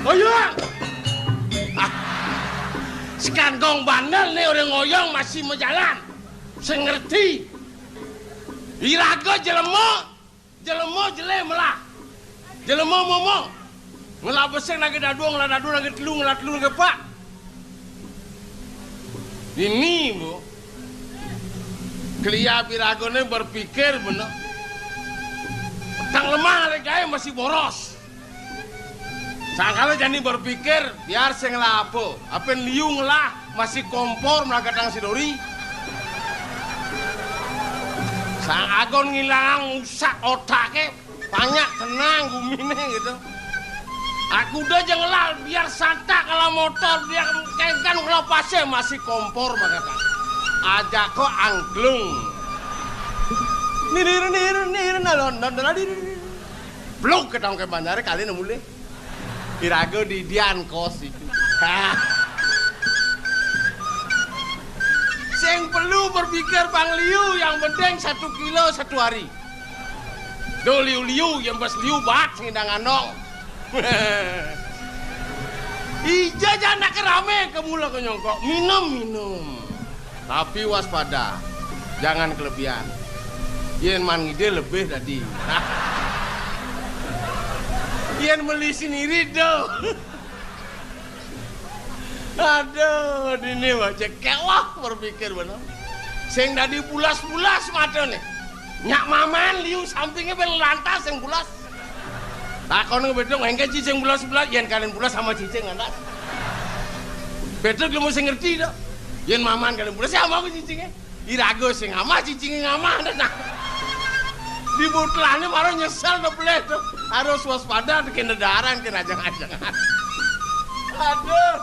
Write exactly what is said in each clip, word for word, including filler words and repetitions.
Oyong! Ah, sekan gong bandel né orang oyong masih majalan. Sing ngerti. Iraga jelema, jelema jelé melah. Jelema momong. Ngelah besing lagi dadua, ngelah dadua lagi telu, ngelah telu lagi epat. Ini, Bu. Kelia biragané berpikir bener. Tang lemah lagi gaé masih boros. Sangkala jani berpikir, biar sing ngelah apa. Apin liu ngelah masih kompor melagatang si Dori. Sang agon ngilang usak otaké, banyak tenang guminé gitu. Aku udah aja ngelah, biar santak ngelah motor, biar kengken ngelah pasé masih kompor melagatang. Aja kok angklung. Nirir, nirir, nirir, nalon, nalon, nalon, nirir. Pluk ketang ke bandar kali nemu lé. Iraga didian kos itu. Sing perlu berpikir pang liu, yang penting satu kilo satu hari. Do liu-liu, yang bas liu bat sing dang anong. Ija janak ramé ke mula ke nyongkok. Minum, minum. Tapi waspada, jangan kelebihan. Yén man ngidih lebih tadi. Yén meli sendiri do. Aduh, dini wajah kewah berpikir bener. Sing dadi bulas-bulas mata nih. Nyak maman liu sampingnya ben lantas sing bulas. Takon ke beduk, engke cicing bulas-bulas, yén kalian bulas sama cicing lantas. Beduk lu mesti ngerti dah. Yén maman kalian bulas sama aku cicingnya. Iraga sing amah, cicingé ngamah, nah. Di butlane mara nyesel to, Plih, to. Harus waspada, kena daran, kena ajang-ajangan. Aduh.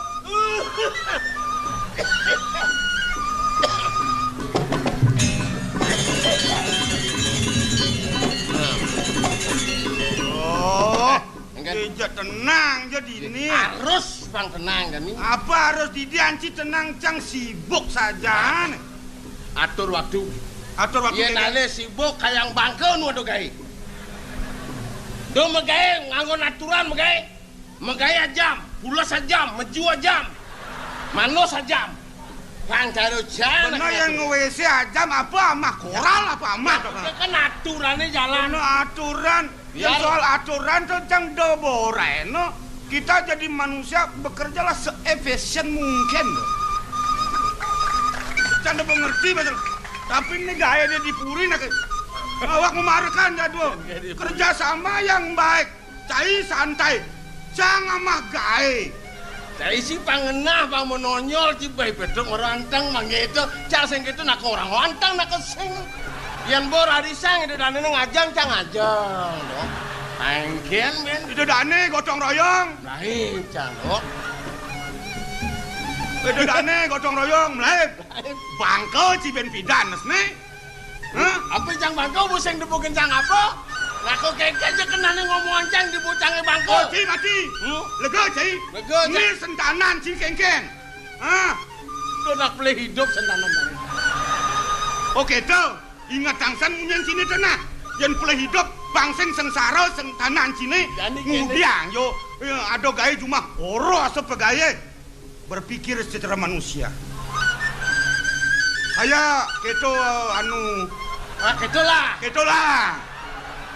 Oh, engke. Iya, tenang, jadi ini. Harus, Bang, tenang, kan, ini. Apa harus didianci tenang, cang sibuk saja, nih. Atur waktu. Atur waktu. Yén dadi alé sibuk kayang bangka nu ada gaé. Do magaé nganggon aturan magaé. Magaé ajam, pules ajam, meju ajam. Manus ajam. Pang cara jan. Bener yang nge-W C ajam apa amah koral apa amah? Ya kan aturannya jalan. Bener aturan. Yang soal aturan tuh cang do boreno. Kita jadi manusia bekerjalah seefisien mungkin. Cang do mengerti betul. Tapi ini gaya dia di puri nak. Awak memarekan jadwal. Kerja sama yang baik. Cai santai. Cang amah gaé. Cai si pangenah, pang menonjol, ci baé beduk meranteng, manggeto. Cang sing gitu nak orang wanteng, nak sing. Yén bor hari sang, itu dane ngajang, cang ngajang, dong. Panggen, men. Itu dane gotong royong. Lain, cang, dong. Itu dane gotong royong, lain. Bangka ci ben pidan, nih. Hah? Apa cang bangka, bu sing debu kencang apa? Ngaku keke aja kenane ngomongan cang di bocangnya bangka. Oh, ci mati. Hmm? Lega, ci. Lega, ci. Ini sentanan, ci kengken. Hah? Tuh nak pelih hidup sentanan tadi. Oke, tuh. Ingat tangsan munyen sini tenah. Yang pelih hidup, bang sing sengsara, sentanan sini. Jadi kene. Ngudiang, yo. Ya, ada gaé cuma ora sepegaye. Berpikir secara manusia. Saya keto anu. Ah, ketolah. Ketolah.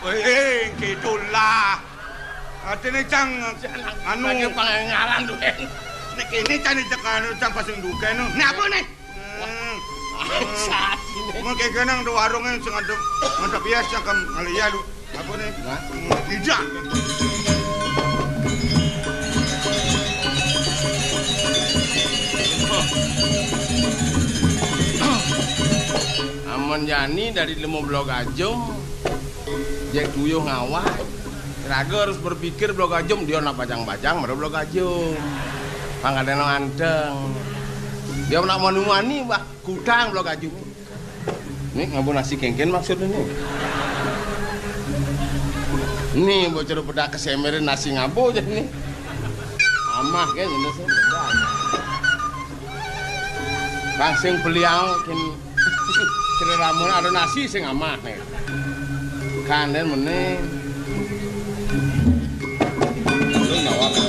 Weh, ketolah. Artinya cang anu. Sebagai pangaran tuh, kan. Nek ini cang cek anu cang pasang duka nu. Ini apa nih? Hmm. Saat ini. Mau kayak kenang tuh warungnya sing ada mantap ya cang kali ya lu. Apa nih? Hah? Tidak. Amun jani dari lima belas gajum, jek tuyuh ngawah. Raga harus berpikir belas gajum, dia nak bajang-bajang, baru belas gajum. Pangkatnya anteng. Dia nak manu-mani, bah, kutang belas gajum. Nih, ngabo nasi kengken maksudnya nih. Nih, bocor bedak kesemerin nasi ngabo aja nih. Amah kan, ini sih, bedak. Langsung beliau, kin, kira lamun ada nasi sing amah nih. Kanden meneh. Lu nyawa kan?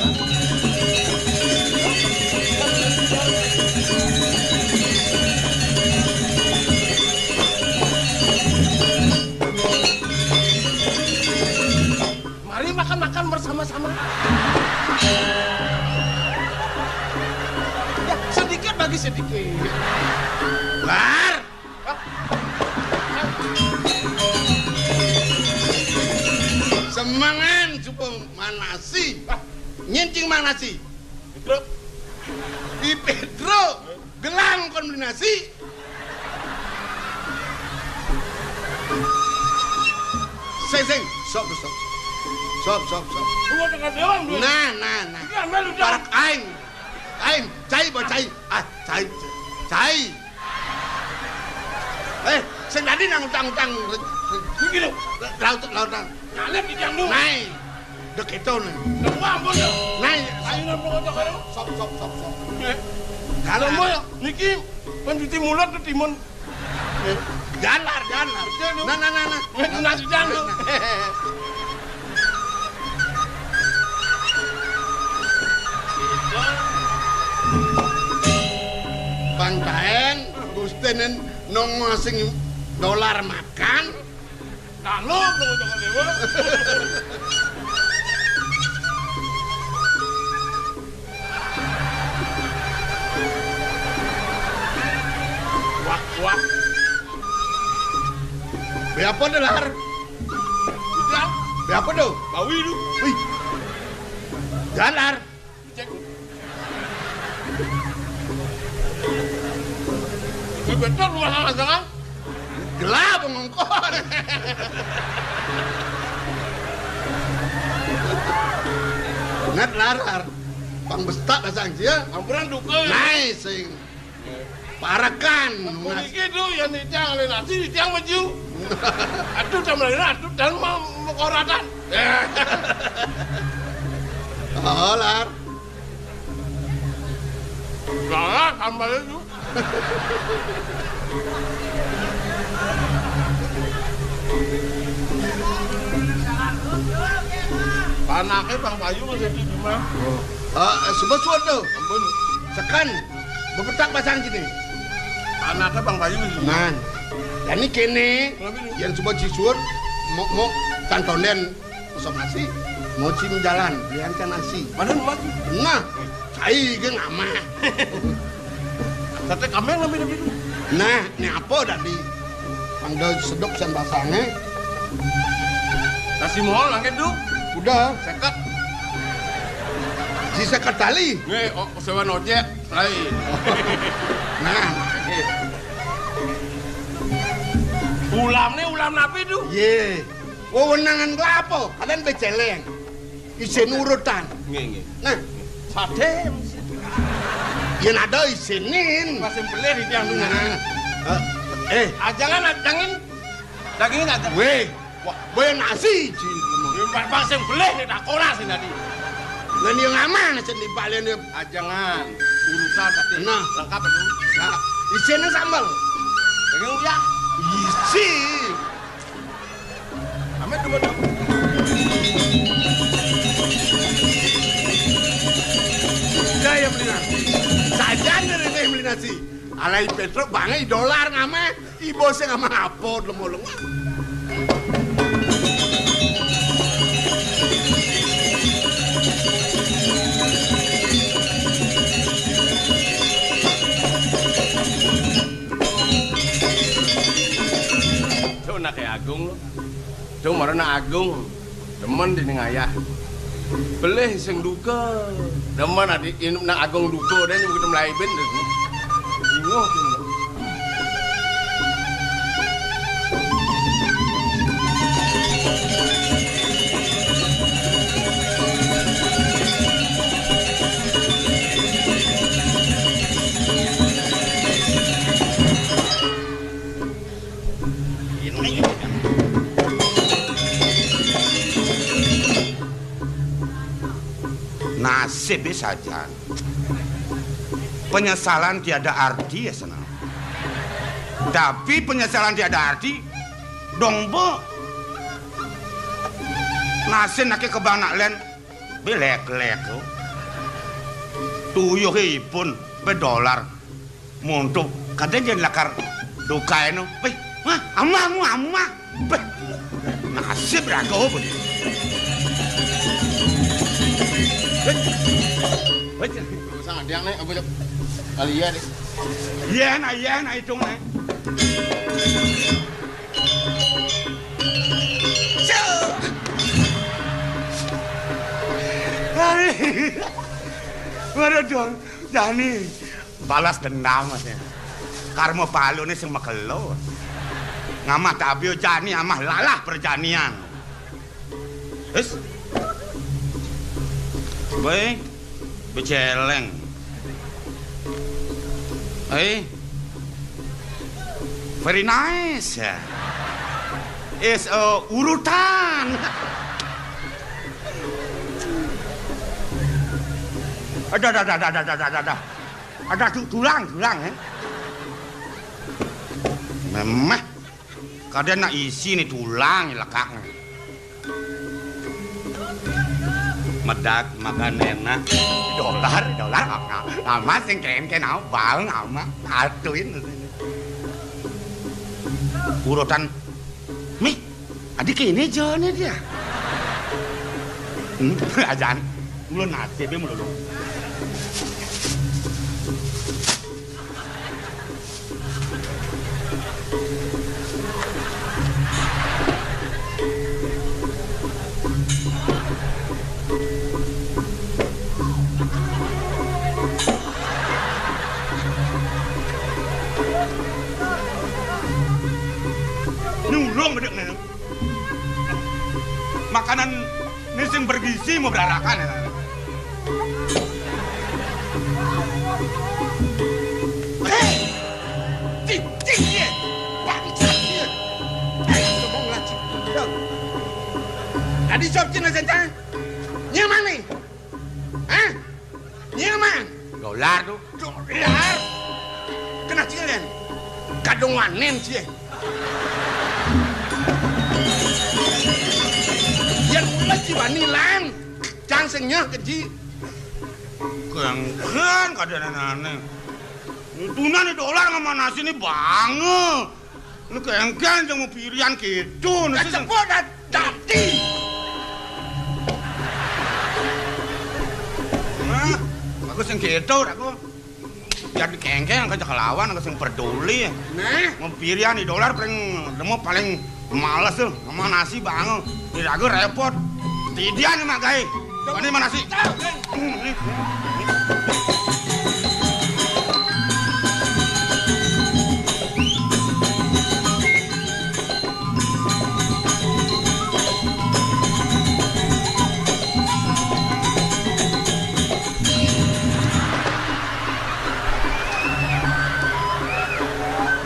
Sedikit. Lar. Semangan coba manasi. Nyincing manasi. Pedro. Di Pedro. Gelang kon beli nasi. Sing, sing. Sop, sop. Sop, sop, sop. Lu mau tengah doang, Bro. Nah, nah, nah. Iya, melu dong. Parak aing. Aing, cai, bawa cai. Ah, cai, cai. Eh, sing tadi nang utang-utang. Ini gitu. Laut, lautan. Nyalip di tiang dulu. Naik. Dek itu nih. Wah, ampun, dong. Naik. Ayo, nang mau kocok, ayo. Sop, sop, sop, sop. Eh. Kalau mau ya, niki pencuci mulut tuh timun. Jalar, jalar. Nah, nah, nah, nah. Nasi jangan. Bang Taen, Gustenin nongol sing dolar makan. Kalau nongol jangan lewat. Wah, wah. Be apa dah, Lar? Itu ya? Be apa tuh? Bawi itu. Wih. Jalar. Cek. Itu betul rumah sama-sama. Gelap ngongkon. Ngat larar. Pang bestak dasang sia. Ampuran duka. Naik sing. Parakan. Niki tuh yang nitang oleh nasi nitang maju. Aduh sama lain aduh dan mau mekoratan. Oh, lar. Salah tambah itu. Panake Bang Bayu masih di rumah. Oh. Eh, eh, suba suwun to. Ampun. Seken. Bepetak pasang kene. Panake Bang Bayu masih di rumah. Nah. Jani kene, kenapa ini? Yen suba cisuwun, mok-mok, can tonden. Kosong nasi, mau cim jalan, belian can nasi. Mana lu maju? Nah, cai ge ngamah. Sate kambing lebih lebih. Nah, ini apa tadi? Mangga sedok san basange. Nasi mohon langit tu. Udah. Seket. Si seket tali. Nge, oh, sewa ojek lain. Nah. Eh. Ulam ni ulam napi tu? Ye. Wewenangan kelapa, kalian beceleng. Isin urutan. Nggih, nggih. Nah, sate. Yen ada isinin. Masih beli di tiang dunia. Nah, eh, eh. Ajangan, ajangin. Dagingin aja. Weh, wah, weh nasi, Cil. Pas, pas yang beli nih, tak kolas ini tadi. Lah, dia ngaman, sing dibalen dia. Ajangan. Urusan tadi. Nah. Lengkap itu. Nah, isinnya sambal. Daging uyah. Isi. Ame dua dua. Jaya melina. Sajane rene melina si. Alai Petro bangai dolar ngame. Ibo sing ngame apa lemo-lemo. Tuh anake Agung lo. Tuh marana Agung. Demen dening ayah. Belih sing duka. Demen adi in-, nak Agung duka deh nyebut mulai ben. Bingung tuh. Nasib saja. Penyesalan tiada arti ya senang. Tapi penyesalan tiada arti dong be. Nasib nake kebanak len belek-lek tu. Tuyuh ipun bedolar. Montok, kadén yén lakar dukaé no. Wéh, wah, amah, amah, amah. Béh, nasib raga, béh. Béh. Sang andiang né, apa, Cok? Kali ya, deh. Yén, ah, yén, ah, itung, né. Cuk. Waduh, dong, jani balas dendam, Mas, ya. Karma paluné sing makelo. Ngamah tabia jani amah lalah perjanian. Wis. Baé, becéléng. Eh. Very nice. Is a urutan. Ada, ada, ada, ada, ada, ada, ada. Ada du-, dulang, dulang, eh. Memeh. Kadén nak isi né dulang lekak. Medak makan enak. Dolar, dolar. Ama sing kén-kén, ama baeng, ama atuin. Urutan mih, adi kéné jane dia. Hmm, ajan. Mula nasibé mula lu. Nyulung bedek né. Makanan né sing bergizi mau berarakan ya. Hei! Cing, cing, iya. Bangsat, iya. Eh, ngomong lah, cing. Yo. Tadi sop cina senta. Nyamane? Hah? Nyamane? Dolar tuh. Dolar? Kena cilen. Kadung wanen cie. Yan mulai ci bani lan. Cang sing nyeh keji. Kengken kadén ané. Tunan dolar ngamanasi né banget. Né kengken sing mau pirian kéto, né sing. Kecepot dah dadi. Nah, aku sing kéto, aku. Biar dikengkeng, aku cek lawan, aku sing peduli. Nah. Mau pirian di dolar paling, demo paling males tuh, sama nasi banget. Di ragu repot. Tidian nih, Mak Gai. Ini mana sih?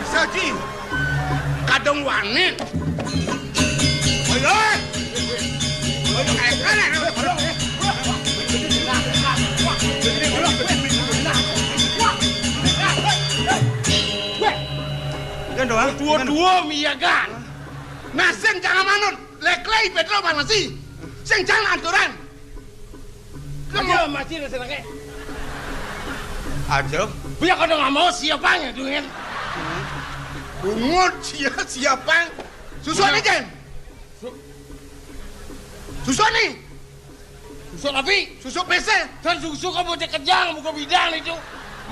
Bisa, Ji. Kadung wanen. Ayo. Ayo, kayak mana? Weh, kan doang. Dua-dua miyagan. Nah, sing jangan manut. Leklei Petro manasi. Sing jangan aturan. Aja masih rasa lagi. Aja. Biar kau nggak mau siapa yang duit. Bungut sia siapa? Susu ini, Jen. Su-, susu nih. Susu apa? Susu P C. Dan susu kau bocah kejang, buka bidang itu.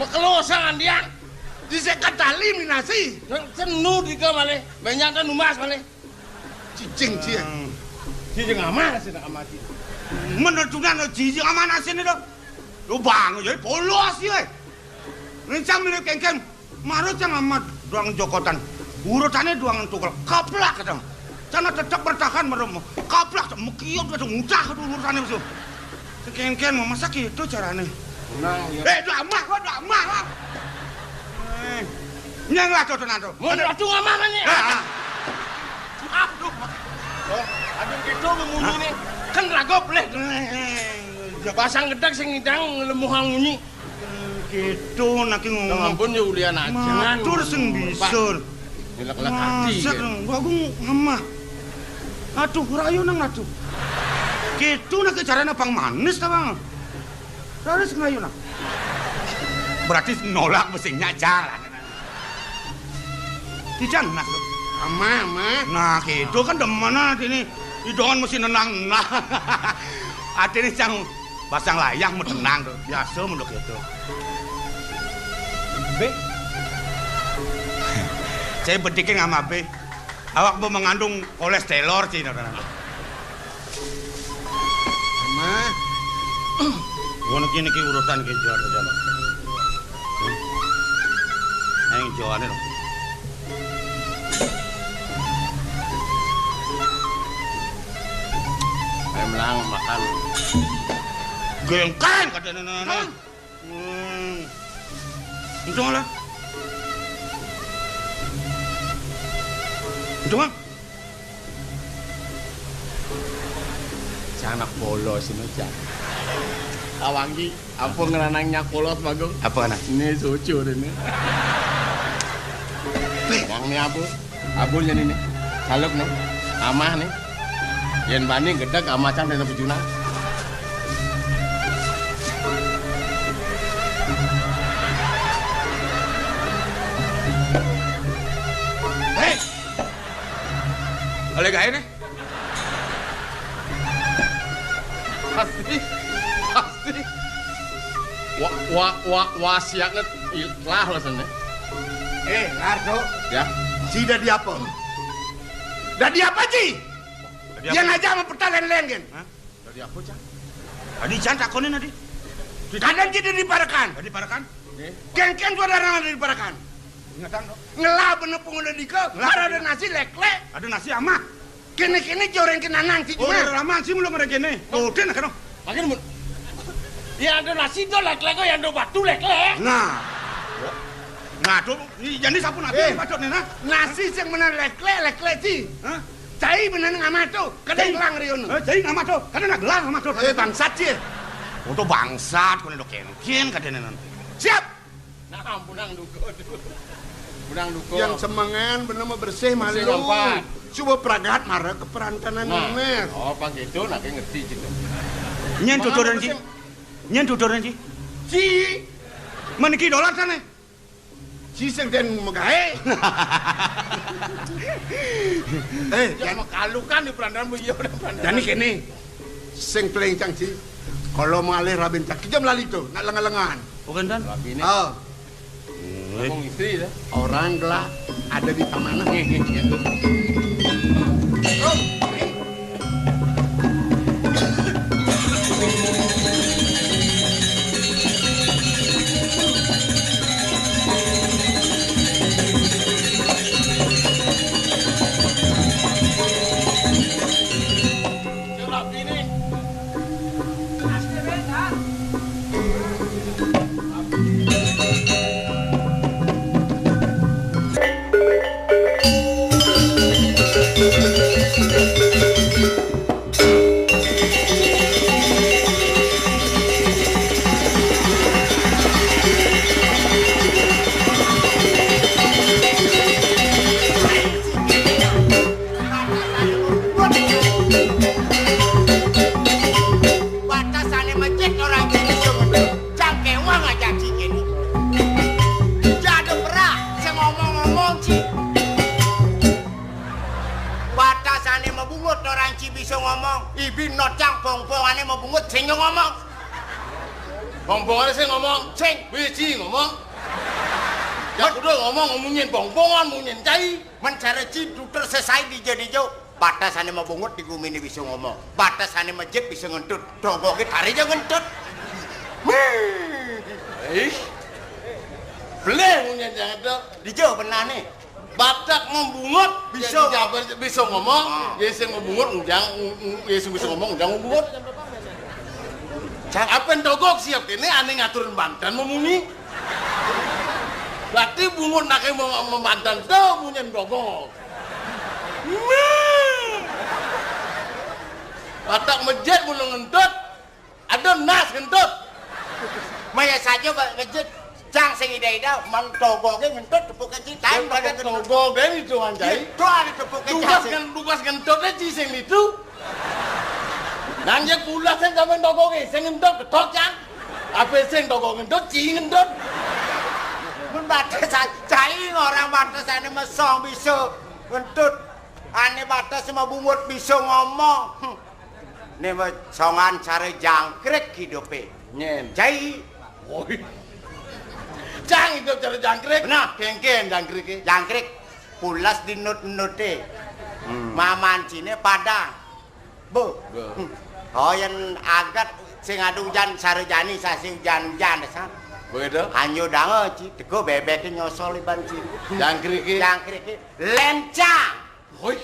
Makelo sang andian. Di sekat tali minasi. Dan senu tiga malih. Banyak dan numas malih. Cicing, cie. Hmm. Cicing aman sih, nak aman sih. Menentukan cicing aman sih nih, dong. Lu bang, jadi polos sih, eh. Rencang milih kengkeng. Marut yang amat doang jokotan. Urutannya doang tukel. Kaplak, kata. Sana tetap bertahan, merem. Kaplak, mekiut, kata, mudah, kata, urutannya, musuh. Kengkeng mau masak itu caranya. Nah, iya. Eh, doa mah, gua doa mah, gua. Eh, nyang lah, tuh, tuh, nah, tuh. Mau ratu nggak mana nih? Ah, ah. Aduh. Oh, aduh, gitu, memunyi nih. Kan ragop, leh. Eh, ya, pasang gedeg sing ngidang, lemuhang munyi. Gitu, nak ngomong. Ampun, ya, ulian aja. Matur sing bisa. Nyelek-lek hati, masak, ya. Gua, gua ngemah. Aduh, rayu nang, aduh. Gitu, nak, caranya pang manis, ta, Bang? Terus ngayunan. Berarti nolak mestinya jalan. Tidak, Mas. Ama, ama. Nah, gitu kan demen hati ini. Idongan mesti nenang. Nah. Hati ini cang Pasang layah mah tenang to. Biasa mun kéto. Bé. Saya bedikin sama Bé. Awak mau mengandung kolesterol cina. Mah. Ngono ki niki urusan ki jor jor. Ayo jawane lho. Ayo melang makan. Gengkang katanya nenek. Hmm. Untung lah. Untung ah. Cang anak polos ini, Cang. Awangi, apa ngeranang nyak polos, Bagong? Apa anak? Ini cucu ini. Yang ini apa? Abulnya ini. Saluk nih. Amah nih. Yen bani gedeg amah Cang dan bujuna. Hei! Oleh gaé nih. Pasti, pasti. Wa, wa, wa, wasiatnya ikhlas rasanya. Eh, Lardo. Ya. Ci dadi apa? Dadi apa, Ci? Dadi apa? Yang aja sama peta leng-leng, kan? Hah? Dadi apa, Cang? Tadi Cang takonin tadi. Kadang Ci dadi parekan. Dadi parekan? Nggih. Kéngkén saudara dadi parekan. Ingetan, dong. Ngelah bener pengulu dika, ngelah ada nasi leklek. Ada nasi amah. Kéné-kéné joreng kenanang sih. Oh, cuma. Udah lama sih belum ada kéné. Tuh, dia nak kena. Makin mun. Ya ada nasi tuh leklek kok, yang ada batu leklek. Nah. Nah, tuh, jadi sapu nanti. Eh, patut nih, nah. Nasi sing bener leklek, leklek sih. Hah? Cai bener ngamah tuh, kadang gelang riun. Eh, cai ngamah tuh, kadang gelang ngamah tuh. Eh, bangsat sih. Untuk bangsat, kau udah kéngkén katanya nanti. Siap. Nah, punang duko. Punang duko. Yang semengan bener mau bersih malu. Bersih lompat. Coba pragat marah ke perantanan. Nah. Oh, pang gitu, nak ngerti gitu. Nyén tuturan, Ci? Nyén tuturan, Ci? Ci. Meniki dolar sana. Ci sing den megaé. Eh, ya, makalukan di perantanan bu, iya, udah perantanan. Jadi kéné, sing paling cang, Ci. Kalau malih rabin cak, kijam lali tuh, nak lengan-lengan. Bukan, Tan? Rabiné. Oh. Ngomong istri ya. Orang gelah ada di taman. Nggih, nggih, nggih. Batasané masjid orang Kristen. Cangkéwang aja sih kéné. Jada perah, sing ngomong-ngomong sih. Batasané mabungut orang sih bisa ngomong. Ibi not cang pong-pongané mabungut sing ngomong. Pong-pongané sing ngomong. Sing. Biji ngomong. Ya udah ngomong, ngomongin pong-pongan, ngomongin cai. Men cara ci duter sesai di jadi jauh. Batasané mabungut di guminé bisa ngomong. Batasané masjid bisa ngentut. Dogogé tari aja ngentut. Ih. Beleh ngomongin jangan tuh. Di jauh benané. Batak mabungut bisa. Jadi jabar bisa ngomong, ah. Ya sing mabungut ngujang, u-, u-, ya sing bisa ngomong ngujang mabungut. Cang. Apa yang dogog siap ini ané ngatur banten memunyi. Berarti bungut naké mau membanten tuh munyin dogog. Batak masjid mulu ngentut. Ada nas ngentut. Maya saja ba ngejut. Cang sing ida-ida, mang togogé ngentut tepuk kecil. Taim pada ngentut. Togogé itu, Wan Cai. Itu ada tepuk kecil. Tugas ngen-, tugas ngentutnya ci sing itu. Nang ya pula sing sampean togogé, sing ngentut ketok, Cang. Apa sing togog ngentut, ci ngentut. Mun batas sa-, cai orang batasané mesong bisa ngentut. Ané batas mabungut bisa ngomong. Hmm. Né mah songan cara jangkrik hidupé. Nyén. Cai. Woi. Cang idup cara jangkrik. Nah. Kénkén jangkriké. Jangkrik. Pules di nut-nuté. Hmm. Mamanciné padang. Bo. Bo. Hmm. Oh, yén aget sing ada ujan sarajani sasi ujan-ujan san. Begitu. Anjo danga, Ci. Teko bébéké nyosol iban, Ci. Jangkriké. Jangkriké. Léncang. Woi.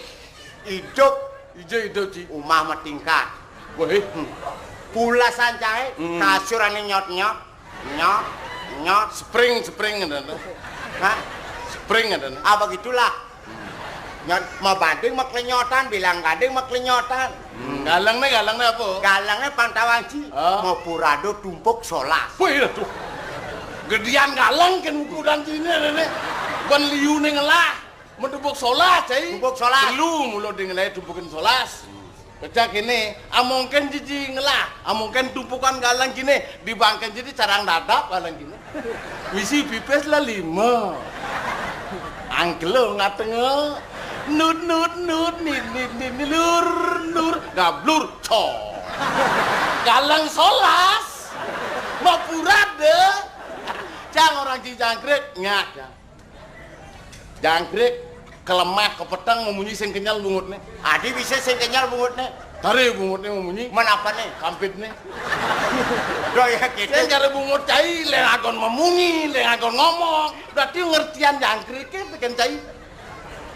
Idup. Ijo idup, Ci. Umah matingkat. Woi. Hmm. Pulesan cai, hmm, kasur ané nyot-nyot. Nyot, nyot. Spring, spring ada. Hah? Spring ada. Ah, begitulah. Nyot, mabanding maklenyotan, bilang gading maklenyotan. Hmm, galengné, galengné apa? Galengné pang tawang, Ci. Ah. Mapurada tumpuk solas. Wih, aduh. Gedéan galeng kén ukuran Ciné, Néné. Bén liuné ngelah. Mén tumpuk solas, cai. Tumpuk solas. Telu mula di ngelah tumpukin solas. Kecak kéné, amongkén jiji ngelah, amongkén tumpukan galeng kéné, dibangkén jiji carang dadap galeng kéné. Misi pipis lah lima. Angkelo ngatengé. Nut, nut, nut, nit, nit, nit, nit, lur, lur, gablur, cor. Galeng solas. Mapurada. Cang orang Ci jangkrik, nyak, cang. Jangkrik, kelemah, kepeteng, mamunyi sing kenyel bungutné. Adi bisa sing kenyel bungutné. Tari bungutné mamunyi. Mén apané? Kampitné. Doh ya gitu. Sing cara bungut cai, lé nganggon mamunyi, lé nganggon ngomong. Berarti ngertian jangkriké tekén cai.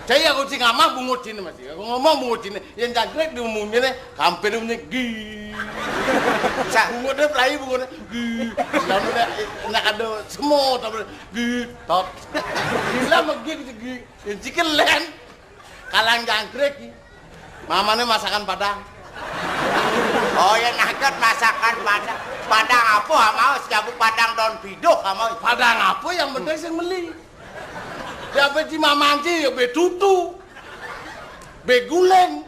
Cai aku sing ngamah bungut Ciné masih. Aku ngomong bungut Ciné. Yén jangkrik di mamunyiné, kampit mamunyi, gi. Sa- Bungutné pelai bungutné, gi. Lamun nak ada semut, apa? Gi, tot. Gila mah gi, gi. Yang cikin lén. Kalang jangkrik, gi. Mamané masakan Padang. Oh, ya nangkep masakan Padang. Padang apa, amau? Jabu Padang daun piduk, amau. Padang apa yang penting sing meli? Ya, apa Ci mamanci, ya bé tutu. Bé guling.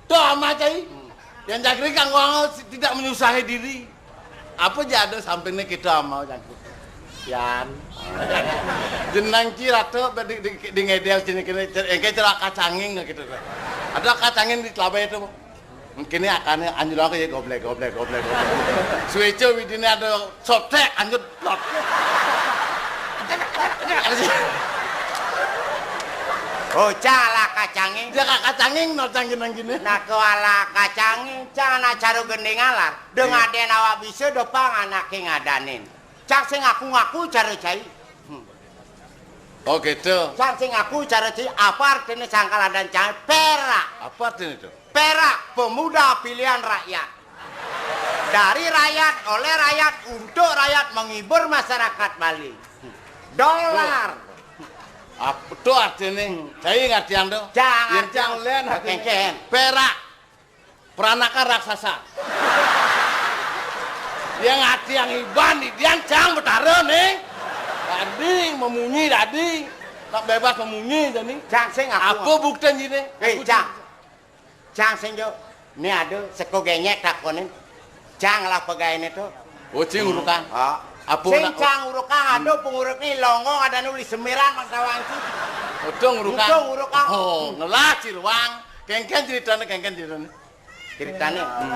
Tuh, amau cai. Yang jangkrik kanggo tidak menyusahi diri. Apa ja ada sampingné kita amau jangkrik. Yan. Jeneng Ci rata di, di, di ngedel sini kene, engké cara kacanging gitu. Ada kacanging di telabé itu. Kéné akané anjlok ya goblek, goblek, goblek, goblek. Suéca widiné ada soték anjlok. Oh, cala kacanging. Dia kacanging no cangin nang gini. Nah, kuala kacanging, cang anak cara gending alar. Dengan iya. Aden awak bisa dopang anaké ngadanin. Cang sing ngaku-ngaku cara cai. Hmm. Oh, gitu. Cang sing ngaku cara cai, apa artinya sangkal adan cai? Perak. Apa artinya itu? Perak, pemuda pilihan rakyat. Dari rakyat, oleh rakyat, untuk rakyat, menghibur masyarakat Bali. Dolar. Apa tuh artinya? Cai ngartian tuh. Jangan. Yang cang len hati. Kengken. Perak. Peranaka raksasa. Yang hati yang iban, yang cang betara nih. Tadi memunyi tadi. Tak bebas memunyi tadi. Cang sing aku. Apa buktinya ini? Eh, aku cang. Cang sing jo. Ini ada seko genyek takonin. Cang lah pegawai ini tuh. Oh, cing urukan. Ah. Apa sing nak cang urukan ada penguruk nih longong ada nulis semiran mak tawang cing. Utung urukan. Utung urukan. Oh, ngelah ciruang. Kengken ceritanya, kengken ceritanya. Ceritanya. Hmm.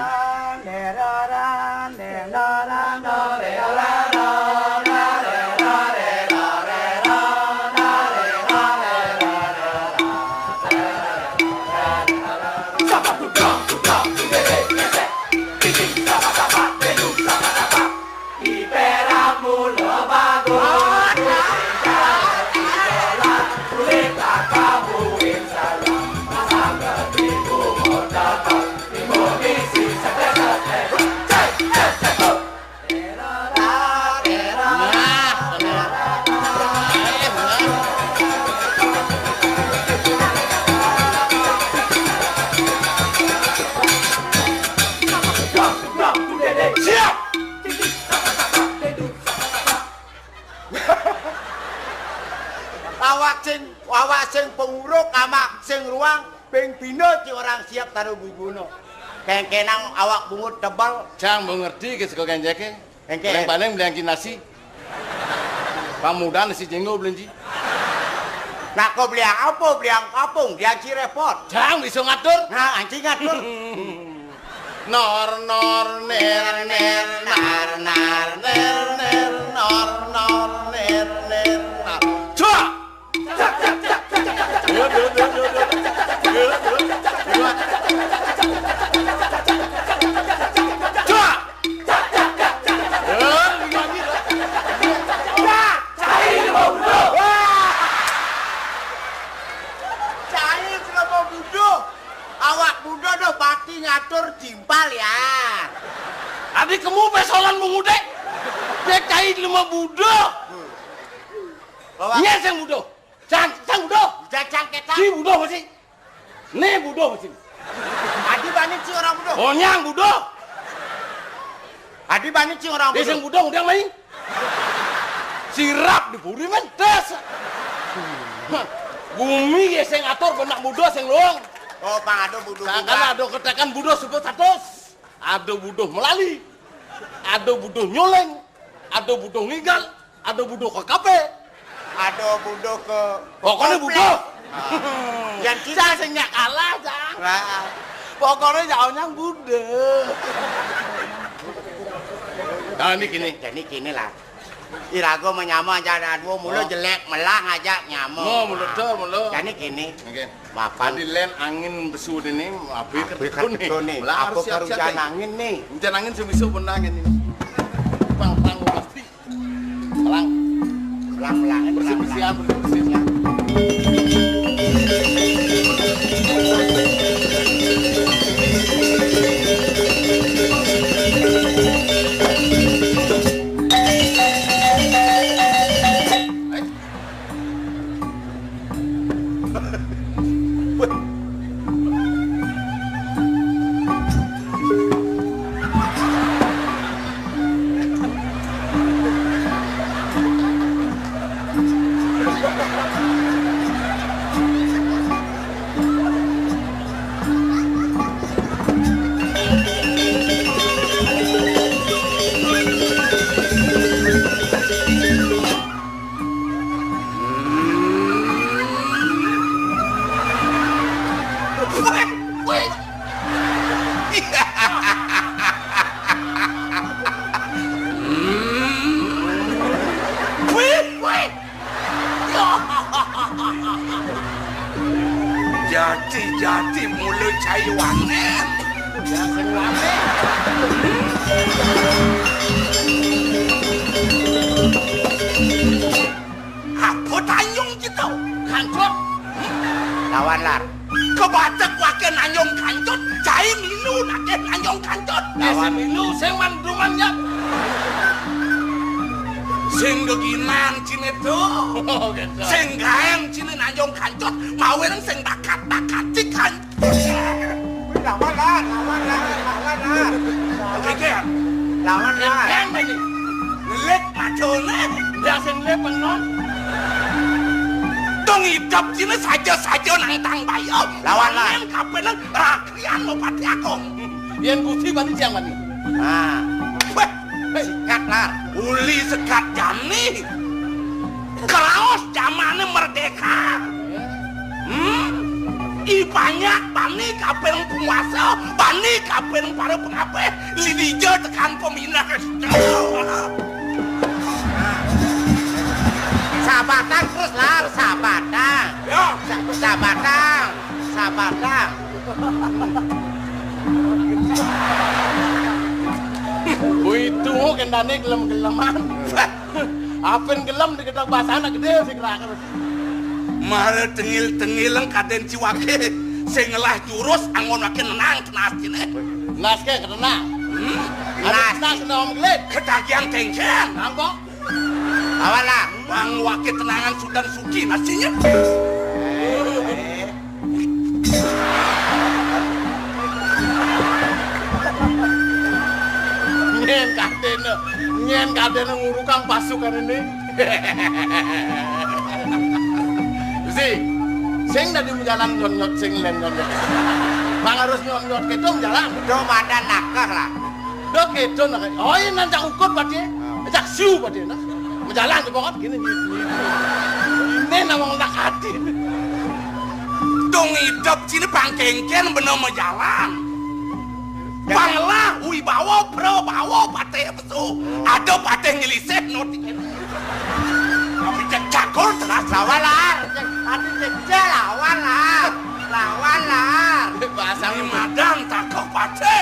Awak sing, awak sing penguruk, amak sing ruang, ping pina ci orang siap taruh bubuna. Kengkenang awak bungut tebal. Cang mengerti ke seko genjeke. Engke. Paling-paling beli angki nasi. Pamudan nasi jenggo belinci. Nah, kok beli yang apa? Beli yang kapung, dia ci repot. Cang bisa ngatur. Nah, anci ngatur. Nor, nor, nir, nir, nar, nar, nir, nir, nor, nor, nir, nir, nar. Cak! Cak! Ya, lima lagi, dah. Cak! Cai jelema buduh! Wah! Cai jelema buduh! Awak buduh dah pati ngatur timpal ya. Adi kemu pesolan mengudek. Dia cai jelema buduh. Bawa. Nya sing buduh. Cang, cang buduh. Jajang ketang. Ci buduh masih. Ni buduh masih. Adi bani ci orang buduh. Onyang buduh. Adi bani ci orang buduh. Dia sing buduh, dia main. Sirap di puri mentes. Bumi ya sing atur benak buduh sing luang. Oh, pang ada buduh. Nah, kalau ada ketekan buduh sebut status. Ada buduh melali. Ada buduh nyoleng. Ada buduh ngigal. Ada buduh ke kafe. Ada buduh ke. Pokoknya buduh. Ah. Yang kita sing nyak kalah, Cang. Nah. Pokoknya jauhnya buduh. Nah, ini gini. Jadi gini lah. Irago menyama aja dan mulu jelek melah aja nyama. Mau mulu tuh, mulu. Jadi gini. Oke. Mapan. Jadi len angin besu ini, apa itu? Apa itu nih? Melah harus siap-siap nih. Angin nih. Hujan angin sing bisa benar angin ini. Pang, pang, pasti. Pelang. Pelang, pelang, bersih, bersih, bersih, bersih. Jati-jati mula cai wanen. Ya, sing wanen. Apa tanyung kita? Kancut. Lawan lar. Kebatek wakil nanyung kancut, cai milu nakeh nanyung kancut. Lawan. Sing milu, sing manduman ya. Sing geginan cine tu. Oh, gitu. Sing gaeng cine nanyung kancut, mawin sing bakat-bakat cikan. Lawan lah, lawan lah, lawan lah. Oke, oke. Lawan lah. Yang ini. Ngelik macone. Biasa ngelik penon. Dong idep cine saja-saja nang tang bayo. Lawan lah. Yang kapenan rakrian mau pati akong. Yang gusti bani siang bani. Nah. Weh, sekat lar. Uli sekat jani. Keraos jamane merdeka. Hmm? I banyak bani kaping penguasa, bani kaping para pengapih, lidija tekan pemindah. Sabatang terus lar, sabatang. Ya. Sa-, sabatang, sabatang. Kuitu kendane gelem-geleman. Apin gelem diketok basana gede sing raker. Mara tengil-tengil kadén ciwaké sing ngelah jurus anggon waké nenang tenas dine. Nas ké ketenang. Hmm? Nas. Nas kena om gelit. Ketagihan tengken. Angkok. Awalah. Bang waké tenangan Sudan Suki nasinya. Nyén kadéna, nyén kadéna ngurukang pasukan ini. Si, sing dadi majalan nyot-nyot, sing lén nyot-nyot. Mang harus nyot-nyot kéto majalan. Do madan nakeh lah. Do kéto nakeh. Oh, iya, nan cak ukur pati. Cak siu pati, nah. Majalan di pokok gini, gini, gini. Ini nama otak hati. Dong idep sini pangkengken bener majalan. Pangelah, wibawa, prabawa, patih pesu. Ada patih ngelisih, no, tiket. Tapi cek jagur teras lawan lah. Cek, tapi cek je lawan lah. Lawan lah. Bahasa ini madan takah patih.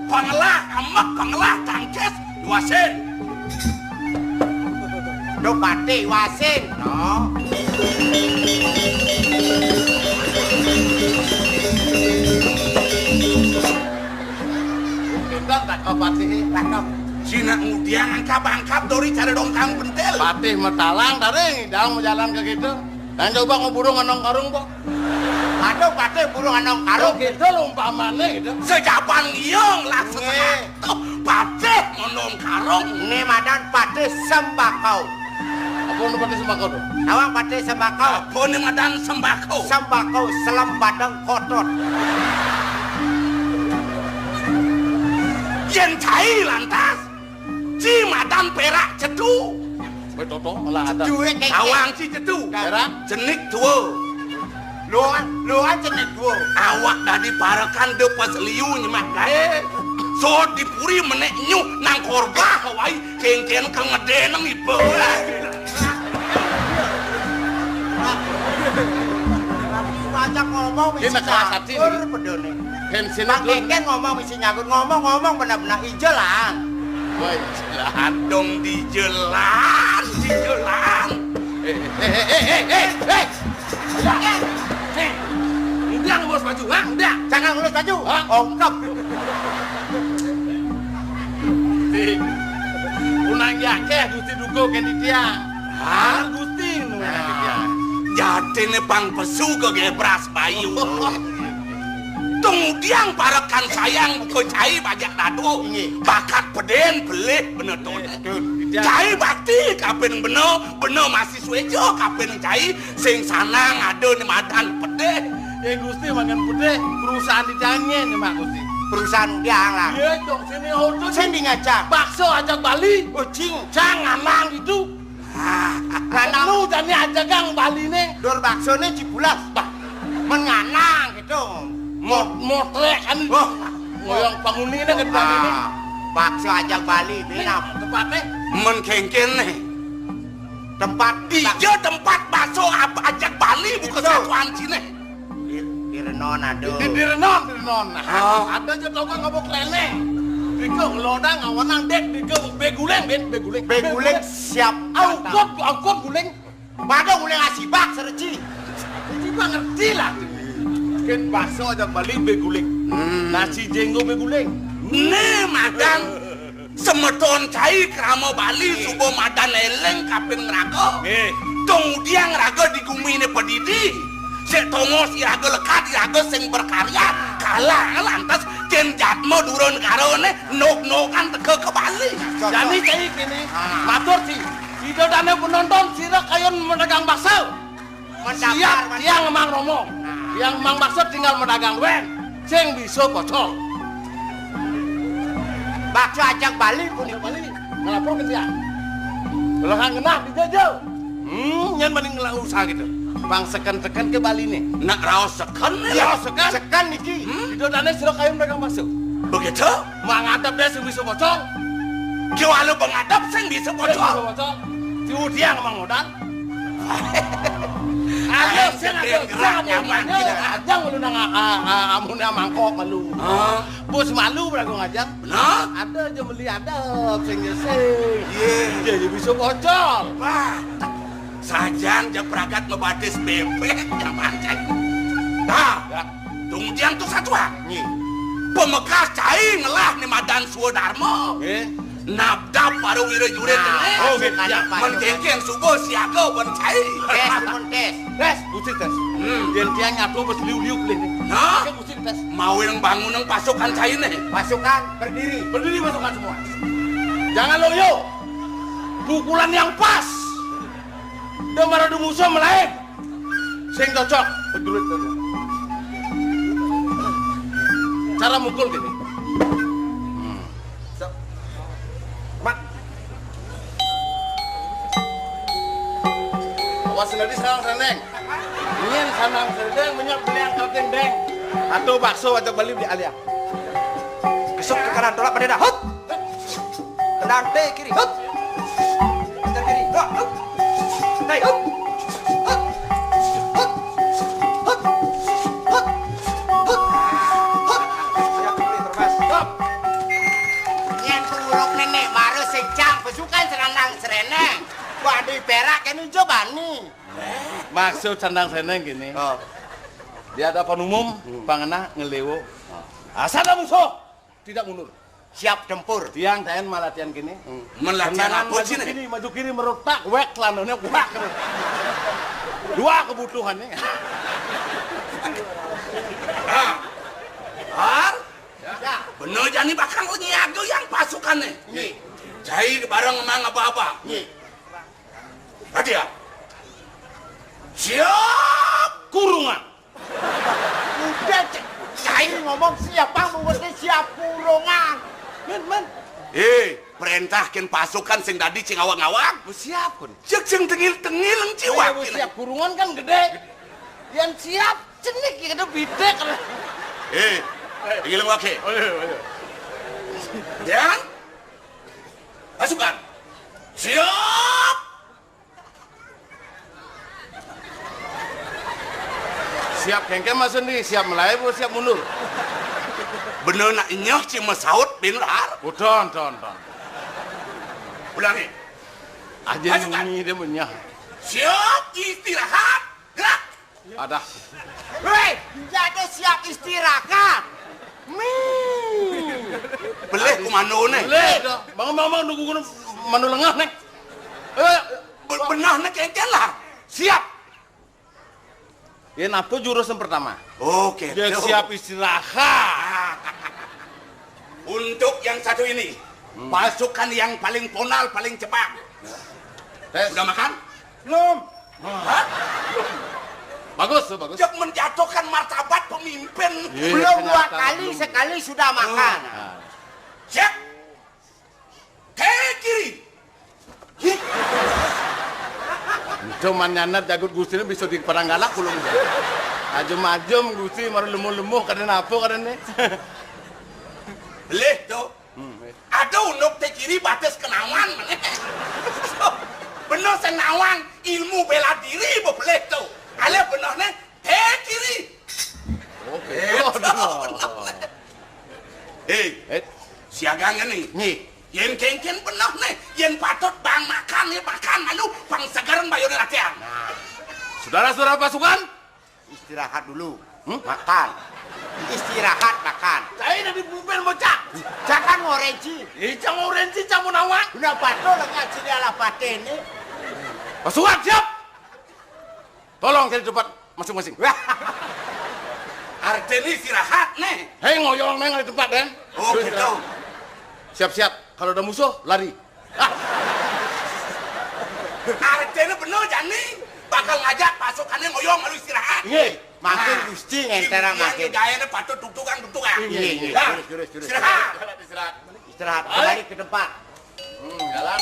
Pangelah, ambek, pangelah, tangkis, duasin. Duh, patih, wasin. No. Pindah tak ke patih. Cina ngudiang angkap-angkap dori cara dongkang pentil. Patih matalang tadi, dalam jalan ke gitu. Dan coba nguburu nganong karung, Bok. Aduh, patih buru nganong karung. Gitu lho umpamane gitu. Sejaban liung lah. Nggih. Sesaat. Tuh, patih nganong karung. Ini madan patih sembakau. Apa nu patih sembakau tuh? Awang patih sembakau. Apa ni madan sembakau? Sembakau selem badeng kotor. Yen cai lantas, ci madan perak cedu. Betoto malah ada. Cedu, eh, eh, eh. Awang ci cedu. Perak? Cenik dua. Loan, loan cenik dua. Awak dadi parekan de pas liu nyemak gae. So dipuri menek nyuh nang korbah wai. Kengken kang ngede nang iba. Ngajak ngomong misi nyakur pedone. Bensin. Bang Kengken ngomong misi nyakur, ngomong-ngomong benar-benar ijelan. Wah, ijelan dong, dijelan, dijelan. Eh, eh, eh, eh, eh, eh, eh. Hei, udah ngelus baju, ha? Udah. Jangan ngelus baju. Hah? Ongkep. Gusti. Unang yakeh Gusti duka kenti tiang. Hah? Gusti nu. Nah, jatine pang pesu ke gebras bayu. Tunggudiang parekan sayang buka cai bajak dado. Inggih. Bakat peden pelih bener to. Betul. Cai bakti kapin bena, bena masih suejo kapin cai. Sing sanang ada ni madan pedih. Eh, Gusti, mangan pedih, perusahaan di Danyen ni, Mak Gusti. Perusahaan udah lah. Iya, dong, sini hotel. Sini ngajak. Bakso ajak Bali. Oh, cing. Cang nganang gitu. Ah, nganang. Lu jani aja gang Bali nih. Dur bakso nih cipulas. Bah. Menganang gitu. Mot-, motrek kan. Oh. Ngoyong penghuni nih ke Bali nih. Ah, bakso ajak Bali, ini benap. Tempatnya? Men kengken nih. Tempat. Iya, tempat bakso apa ajak Bali, bukan satuan sini. Di, di Renon ada. Di, di Renon, di Renon. Nah, ada aja toko ngabok leleng. Dika ngelodang, ngawanang dek, dika beguling, ben, beguling. Beguling siap. Angkot, angkot guling. Pada guling asibak sereci. Ini mah ngerti lah. Ken bakso ajak Bali beguling. Hmm. Nasi jenggo beguling. Nih, madan. Semeton cai krama Bali suba madan eleng kapin ngraga. Nggih. Tong udiang raga di gumine padidi. Sik tongos iraga lekad, iraga sing berkarya. Kalah lantas ken jatma dura negarane nok-nokan teka ke Bali. Cocok. Jani cai kene. Ah. Matur ci. Ida dane penonton sira kayun medagang bakso. Siap, tiang emang romo. Nah. Tiang emang bakso tinggal medagang wen. Sing bisa pocol. Bakso ajak Bali pun Bali. Ngelapor ke tiang. Belakang genah di jojo. Hmm, nyen mending ngelang usaha gitu. Bang seken-seken ke Bali nih. Nak raos seken nih. Iya, seken. Seken niki. Hmm? Ida dane sira kayun medagang bakso. Begitu? Mangadep deh sing bisa pocol. Ki walu pengadep sing bisa pocol. Sing bisa pocol. Diudiang emang modal. Ayo, sing ayo, gerak nyaman, ayo, kita. Aja ngulu nang, a, a, a, amune mangkok malu. Hah? Bos malu berago ngajak. Benar? Ada aja meli ada sing sing. Iya. Jadi bisa pocol. Wah. Sajan ja pragat ngebatis bebek nyaman cai. Nah, ya. Tungdiang tu satu ha. Nggih. Pemekas cai ngelah ni madan Swadarma. Nggih. Nabdab para wira jurit. Nah, ini. Oh, nggih. Mengkengkeng subuh siaga ban cai. Tes, mun tes. Tes, mesti tes. Hmm. Yen tiang nyatu bes liu-liu pelih ni. Nah. Mesti tes. Mau yang bangun yang pasukan cai ni. Pasukan berdiri. Berdiri pasukan semua. Jangan loyo. Pukulan yang pas. Dia marah di musuh melain. Sing cocok. Betul, betul. Cara mukul gini. Hmm. Mat. Awas nanti sarang sandeng. Ingin sarang sandeng, banyak beli angkat deng. Atau bakso, atau Bali beli alia. Masuk ke kanan, tolak pada dah. Hut. Tendang T kiri. Hut. Tendang kiri. Tolak. Hut. Naik. Hut. Hut. Hut. Hut. Hut. Hut. Siap, boleh, terlepas. Stop. Nyén penguruk nenek mara sejam pasukan serandang sereneng. Wadi perak kan hijau bani. Maksud sandang seneng gini. Oh. Di hadapan umum, hmm, pangenah ngelewo. Asal ada musuh, tidak mundur. Siap tempur. Tiang taén malatihan gini. Hmm. Melatihan tendangan apa maju sih, nih? Kiri, maju kiri, merutak, wek, lanune, wek. Dua kebutuhannya. Ah. Har? Ya. Bener jani bakal nyiaga yang pasukannya. Nggih. Cai bareng emang apa-apa. Nggih. Hadiah. Siap kurungan. Udah, cek. Saya ngomong siap, Bang, mesti siap kurungan. Men, men. Eh, perintahkan pasukan sing dadi cing awak-awak. Siap, kun. Cek sing tengil-tengil, cing. Ayo, siap kurungan kan gede. Yang siap, cenik ya, gede bidek. Eh, tengil wake. Oh, iya, iya. Ya? Pasukan. Siap. Siap kengken, Mas Endi, siap mulai, Bu, siap mundur. Bener nak nyeh, cing mesaut, bener, Har? Udah, udah, udah. Ulangi. Aja. Pasukan. Nyanyi dia punya. Siap istirahat, gerak. Ada. Hei, jadi siap istirahat. Mi. Beleh komando nih. Beleh. Bangun, bangun, bangun, nunggu gunung, mano lengah nih. Eh, be-, benah nih kengken lah. Siap. Ya, napa jurus yang pertama? Oke, dia tuh. Siap istirahat. Untuk yang satu ini, hmm, pasukan yang paling ponal, paling cepat. Tes. Sudah makan? Belum. Hah? Bagus tuh, bagus. Cek menjatuhkan martabat pemimpin. Iya, belum dua kali, belum. Sekali sudah makan. Oh. Nah. Siap. Ke kiri. Cuman nyanat jagut Gusti ini bisa di perang galak belum? Ajem-ajem Gusti, maru lemuh-lemuh, kadén apa kadén nih? Lih tuh. Hmm, eh. Ada unduk te kiri batis kenawan. Bener senawan ilmu bela diri bebelih tuh. Alih bener nih te kiri. Oke. Eh, aduh. Hei, eh, siaga nih. Nih. Yén kengken bener nih, yén patut bang makan, ya makan malu, bang seger bayar latihan. Nah, saudara-saudara pasukan, istirahat dulu. Hmm? Makan. Istirahat, makan. Saya dari pemimpin bocah. Jangan ngorenci. Ih, jangan ngorenci, jangan nawak. Kenapa tuh lengan sini ala paten nih? Pasukan siap. Tolong cari tempat masing-masing. Artinya istirahat nih. Hei, ngoyong neng di tempat, Den. Oh, gitu. Siap-siap. Kalau ada musuh, lari. Artinya bener, Jani. Bakal ngajak pasukannya ngoyong malu istirahat. Iya. Makin nah, gusti ngentera makin. Gayanya patut tutukan, tutukan. Iya, iya. Nah, terus, terus, terus. Istirahat. Istirahat. Istirahat. Kembali ke tempat. Hmm, jalan.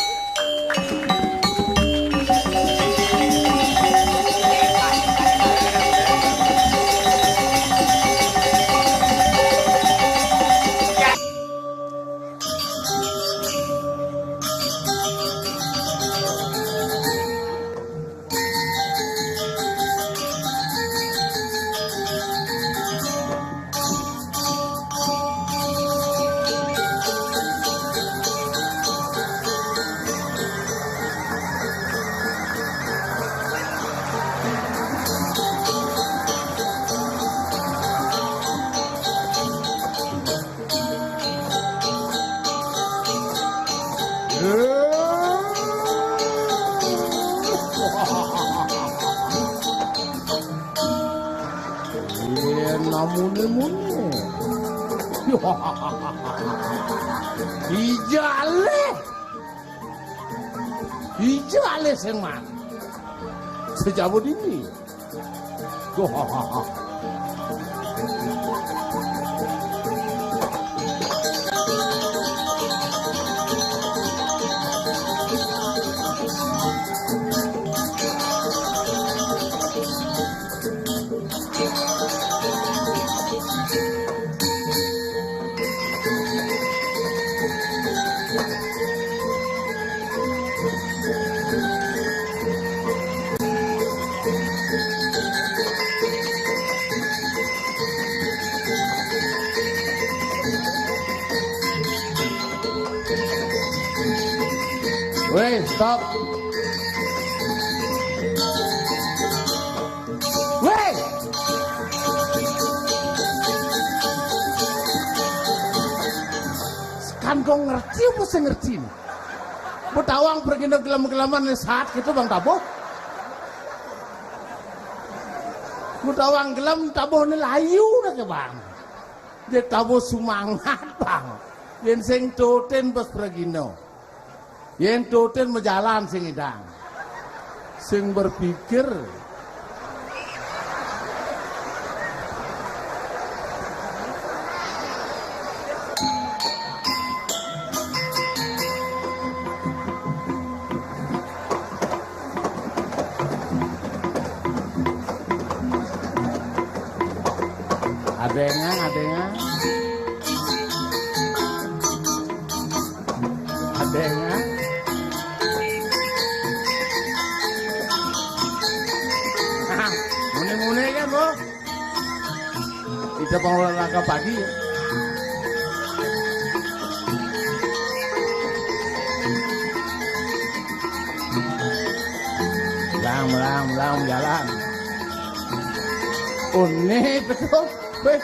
Iya, namune-mune. Ijale. Ijale sing man. Sejabut ini. Weh, stop. Weh. Kan kok ngerti apa sing ngerti? Mbok tawang pergi gelem-geleman nih saat gitu, Bang, tabuh. Mbok tawang gelem, tabuh nih layu dah ke, Bang. Dia tabuh semangat, Bang. Yen sing tutin pas pergi no. Yen tutin majalan sing idang. Sing berpikir. Adengan, adengan. Adengan. Muni-muni kan, Bu? Kita mau olahraga pagi ya. Melang, melang, melang, jalan. Unik betul. Weh.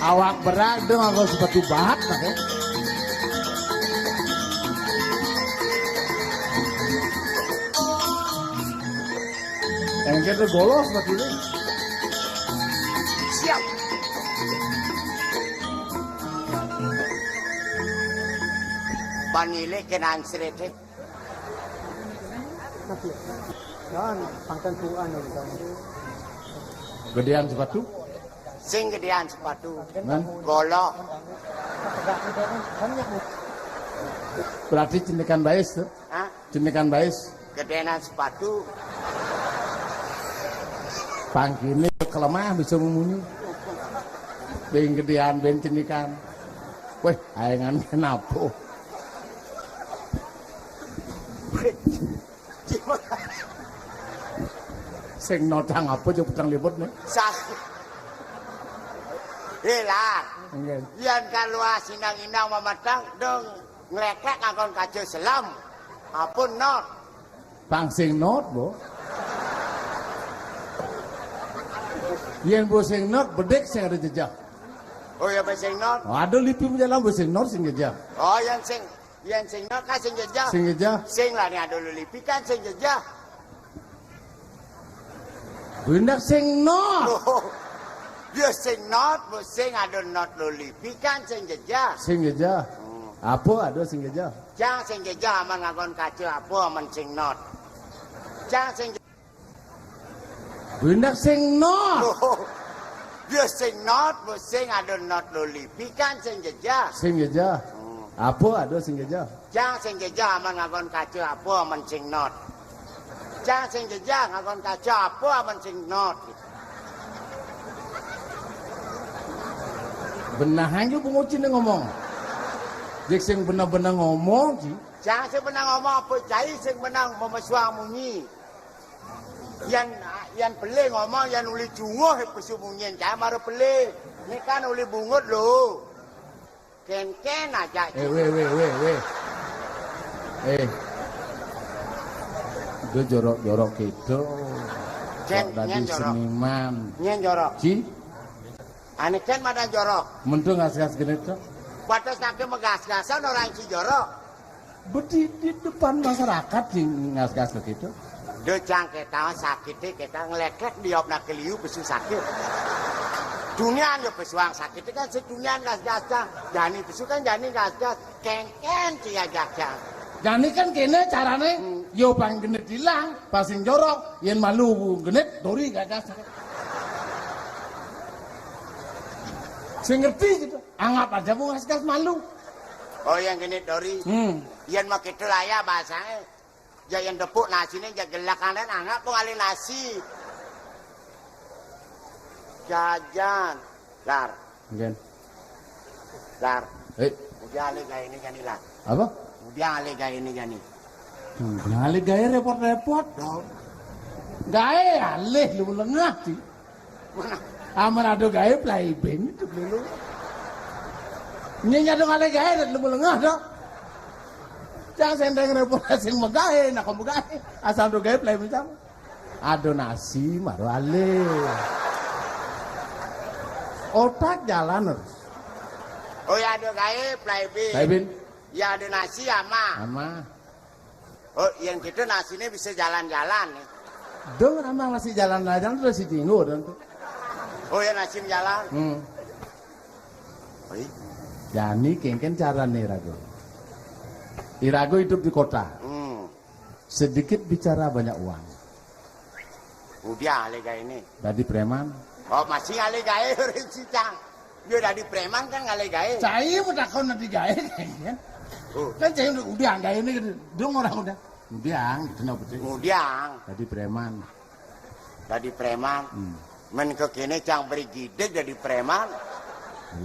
Awak berat dong, aku sepatu bahat pakai. Engke tuh golos sepatu ini. Siap. Panile kenan srete. Kan pangkan tuan. Gedean sepatu? Sing gedean sepatu. Kan? Golok. Berarti cenikan bais tuh. Hah? Cenikan bais. Gedenan sepatu. Pangkine kelemah bisa memunyi. Beng gedean, beng cenikan. Weh, aengan kenapa? Sing nodang apa aja petang liput nih? Sah. Hei, Lar. Nggih. Yen kaluar sinang-inang mamatang dong ngleklek ngangkon kaca selam. Apa not? Pang sing not, Bu. Yen Bu sing not, bedik sing ada jejak. Oh ya, Bu sing not. Ada lipi menjalan Bu sing not sing jejak. Oh, yen sing, yen sing not kan sing jejak. Sing jejak. Sing lah nih ada lelipi kan sing jejak. Windak sing not. Oh, ya sing not, Bu sing ada not lelipi kan sing jejak. Sing jejak. Hmm. Apa ada sing jejak? Jang sing jejak aman ngangkon kaca apa aman sing not. Jang sing Windak sing not. Oh, ya sing not, Bu sing ada not lelipi kan sing jejak. Sing jejak. Hmm. Apa ada sing jejak? Jang sing jejak aman ngangkon kaca apa aman sing not. Jang sing jejak ngangkon kaca apa aman sing not. Benah aja Bu Nguci nih ngomong. Jek sing bener-bener ngomong, Ci. Jang sing bener ngomong apa cai sing bener memesuang munyi. Yen, yen beli ngomong, yen uli junguh pesu munyin, cai mara beli. Ini kan uli bungut lho. Ken-ken aja. Eh, weh, weh, weh, weh. Eh. Udah jorok-jorok gitu. Ken, Kok tadi nyen jorok. Seniman. Nyen jorok. Ci? Ane ken madan jorok. Mentu ngas-ngas genit tuh. Batas nake megas-gasan orang ci jorok. Beti di depan masyarakat sing ngas-ngas begitu. Dia cang kita sakit, kita ngeleklek diop nak keliu pesu sakit. Dunian ya pesuang sakit kan sedunian gas-gas cang. Jani pesu kan jani gas-gas. Kengken cia gas cang. Jani kan kene carane Hmm. yo pang genit hilang, pasing jorok, yen malu genit dori gas-gas. Sing ngerti gitu. Anggap aja Bu ngas-ngas malu. Oh, yang genit dori. Hmm. Yen mah gitu lah ya bahasanya. Ya yang tepuk nasine ya gelak anen anggap tuh ngalih nasi. Jajan. Lar. Nggih. Lar. Eh. Udah alih gaya ini gani, Lar. Apa? Udah alih gaya ini gani. Hmm, alih gaya repot-repot. Dong. Gaya alih lu lengah, Ci. Mana? Amen ado gaé plaibin itu dulu. Nyén ado ngalih gaé dak lemu lengah dak. Cang sendeng repot sing megaé, nak megaé. Asal ado gaé plaibin cang. Ado nasi maro alih. Otak jalan terus. Oh ya ado gaé plaibin. Plaibin. Ya ado nasi ama. Ama. Oh, yang gitu nasinya bisa jalan-jalan nih. Dong, emang masih jalan-jalan terus si Dingo dan tuh. Oh ya nasi jalan. Hmm. Oi. Jani kéngkén carané irago. Irago hidup di kota. Hmm. Sedikit bicara banyak uang. Udah alih gaé ini. Dadi preman. Oh, masih alih gaé urang cicang. Yo dadi preman kan ngalih gaé. Cai mau takon nanti gaé kan. Oh. Kan cai udah, udah gaé ini gitu. Dong orang udah. Udah gitu no betul. Udah. Dadi preman. Dadi preman. Hmm. Men kekéné cang beri gideg dadi preman.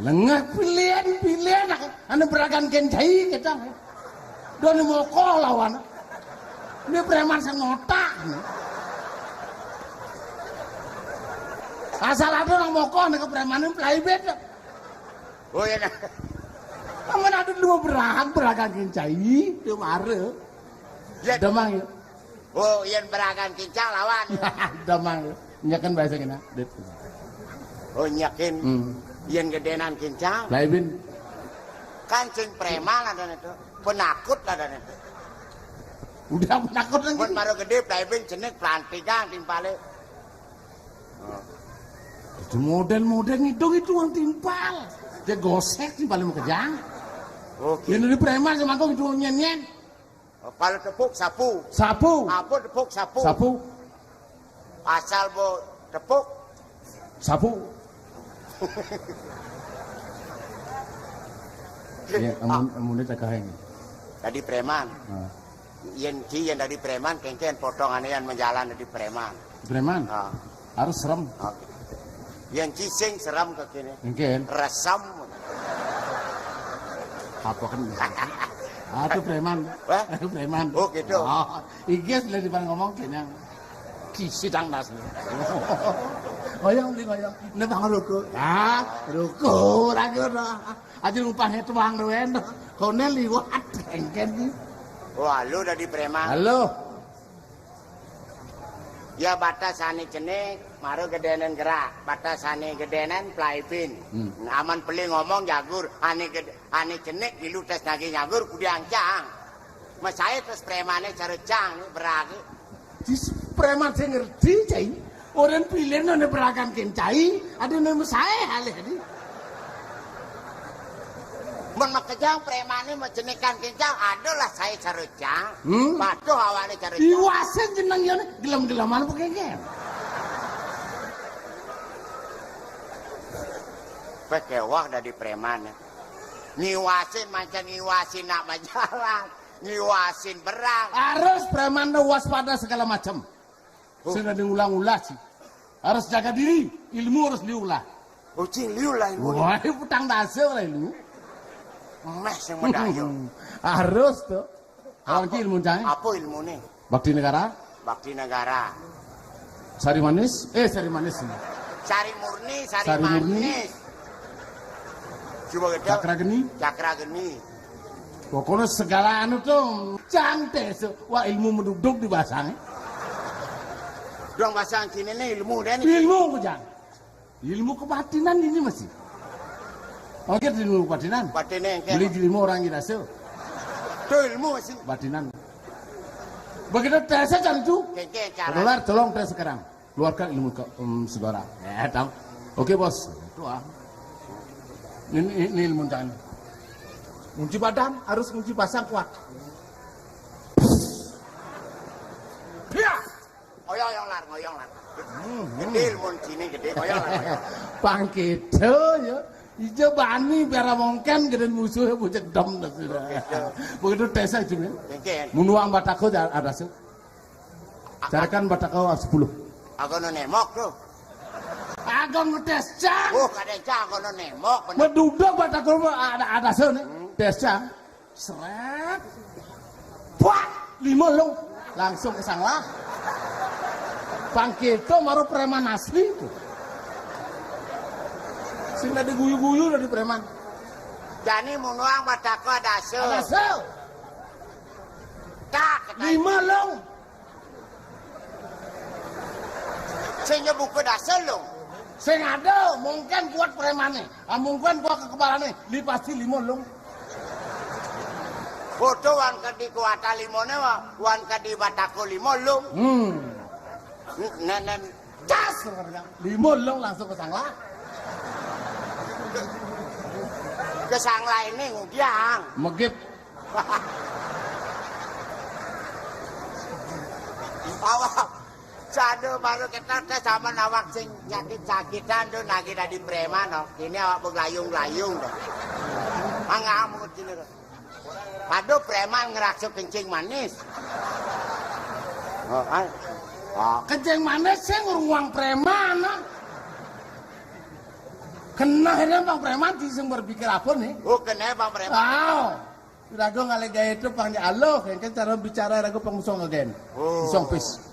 Lengah pilihan, pilihan anu beragan kén cai kita. Doni moko lawan. Ini preman sing ngotak. Asal ada orang moko nih ke preman ini plaibin. Oh iya nah. Amun ada dua berang, beragan kén cai, itu mare. Ya. Demang ya. Oh, yén beragan kincang lawan. Demang ya. Nyeken bahasa kena. Dit. Oh, nyeken. Hmm. Yén gedénan kincang. Plaibin. Kan sing preman ada itu. Penakut ada itu. Udah penakut lagi. Buat maro gedé plaibin jenik pelantikan timpale. Itu model-model ngitung-hitungan timpal. Dia gosek timpal mau kejang. Oke. Ini di preman sama aku hitung nyen-nyen. Oh, kalau tepuk sapu. Sapu. Apa tepuk sapu? Sapu. Asal bo tepuk sapu. Ya, amun amun tak kain. Tadi preman. Nah. Yén ci yén dadi preman kéngkén potongané yén menjalan dadi preman. Preman. Ah. Harus serem. Oke. Yén ci sing serem kekéné. Kéngkén. Resem. Apa kan? Aduh preman. Wah? Aduh preman. Oh gitu. Oh, iki sudah di ngomong kena. Kisi dang nas. Ngoyong di ngoyong. Ini bang ruko. Ah, ruko lagi udah. Aja lupa tuang doen. Koné liwat kéngkén iki. Oh, halo dadi preman. Halo. Ya batasané cenik, maro gedénen gerak. Batasané gedénen plaibin. Hmm. Aman peli ngomong jagur, ané ged- ané cenik ilu tes nagi nyagur kudiang cang. Mesaé terus premané cara cang beragi. Dis preman sing ngerti cai. Orang pilih none beragan kén cai, ada none mesaé halih di. Mun makejang premané macenikan kincang, adolah saya carujang. Hmm? Patuh awane carujang. Iwasin jeneng yone gelem-geleman apa kengken? Pekewah dadi preman. Ngiwasin mancen ngiwasin nak majalan. Ngiwasin berang. Harus preman tuh waspada segala macam. Oh. Sing ada ngulang-ulah sih. Harus jaga diri, ilmu harus diulah. Oh, cing liu lah ilmu. Wah, utang dasa lah ilmu. Meh sing medayu. Harus tuh. Kalau apa, ilmu cang? Apa ilmune? Bakti negara. Bakti negara. Sari manis, eh sari manis. Sari murni, sari, sari murni. Manis. Coba gedhe. Cakra geni. Cakra geni. Pokoknya segala anu tuh cantik. Wah, ilmu menduduk di basangnya. Dong basang sini nih ilmu deh nih. Ilmu kejang. Ilmu kebatinan ini masih. Oke, ilmu kebatinan. Batine engke. Beli ilmu orang Indonesia. Tuh ilmu masih. Batinan. Begitu tesnya cari tuh. Keke cara. Dolar, tolong tes sekarang. Keluarkan ilmu ke, em, saudara. Ya, tahu. Oke, Bos. Itu ah. Ini, ini ilmu tangan. Kunci badan harus kunci pasang kuat. Iya. Ngoyong, ngoyong, lar, ngoyong, lar. Hmm, hmm. Gede ilmu sini, gede, ngoyong, lar, ngoyong. Pang gitu ya. Ija bani biara mongken gede musuhnya bocah dem dah sudah. Begitu tes aja nih. Keke. Munuang batako ada sih. Carikan batako sepuluh. Aku no nemok tuh. Agak ngetes cang. Oh, kada cang, aku no nemok. Bener. Meduduk batako ada ada sih nih. Hmm. Tes cang. Seret. Buat lima lo. Langsung ke sanglah. Pang gitu maro preman asli tuh. Sing dadi guyu-guyu dadi preman. Jani munuang batako adasa. Adasa. Tak, lima lung. Sing nyebuka dasa lung. Sing ada, mungkin kuat premane. Ah, mungkin kuat kekebalannya. Li pasti lima lung. Foto wan kadi kuata limone, wa-, wan kadi batako lima lung. Hmm. Nenen. Cas, lima lung langsung ke sangla. Ke sangla ini ngudiang. Megit. Awak. Sadu baru kita teh sama awak sing nyakit-sakitan tuh nagih dadi preman, oh. Ini awak beglayung-layung tuh. Mangga amun sini tuh. Aduh, preman ngeraksa kencing manis. Oh, ah. Ah. Kencing manis sing ngruang preman, ah. Kena ini bang preman di sing berpikir apa nih? Oh, kena bang preman. Wow. Raga ngalih gaé to pang aloh, kan cara bicara raga pang usong again. Oh. Usong pis.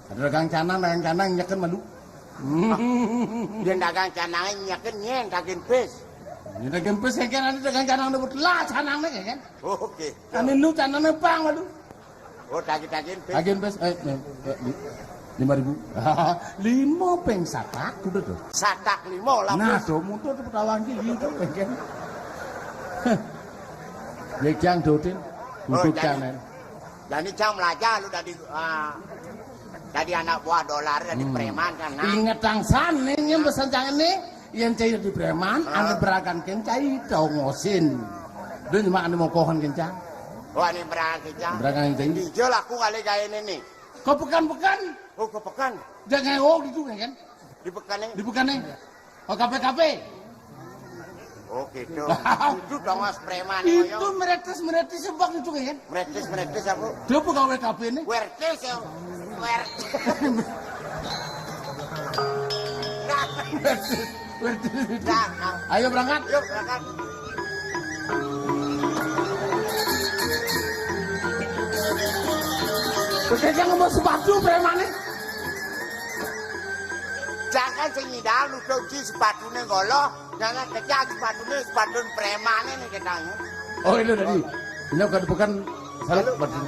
Ada dagang canang, dagang canang nyeken malu. Dia dagang canang nyeken nyen dagang pis. Ini dagang pis kan ada dagang canang debut lah canang nih kan. Oke. Anu nu canang pang malu. Oh, daging-daging pis. Dagang pis eh, eh, eh, lima ribu. Lima peng satak udah tuh. Satak lima lah. Nah, tuh mutu tuh petawang gitu kan. Ya jang dotin. Oh, untuk jani, jang, eh. Jani jang melajah lu dari, ah, dari anak buah dolar dari preman kan. Nah. Inget tang san nih yang pesan jangan nih. Yang cai di preman, ah, ane berakan ken cai tau ngosin. Dia cuma ane mokohan ken cang. Oh, ane berakan ken cang. Berakan ken cai. Dijol aku kali gaya ini nih. Kau pekan-pekan. Oh, kau pekan. Jangan oh gitu kan. Di pekan nih. Di pekan nih. Oh, kafe-kafe. Oh, gitu. Itu dong mas preman. Itu meretes-meretes sebab itu kan. Meretes, meretes apa? Dia pegawai kafe nih. Wertes ya. Wertes. Nah, nah. Ayo berangkat. Yuk, berangkat. Kejang ngomong sepatu premane. Jangan sing nyidal nutup di sepatune golo, jangan kejang sepatune, sepatun premane nih ketang. Oh, ini tadi. Ini bukan, bukan salah sepatu.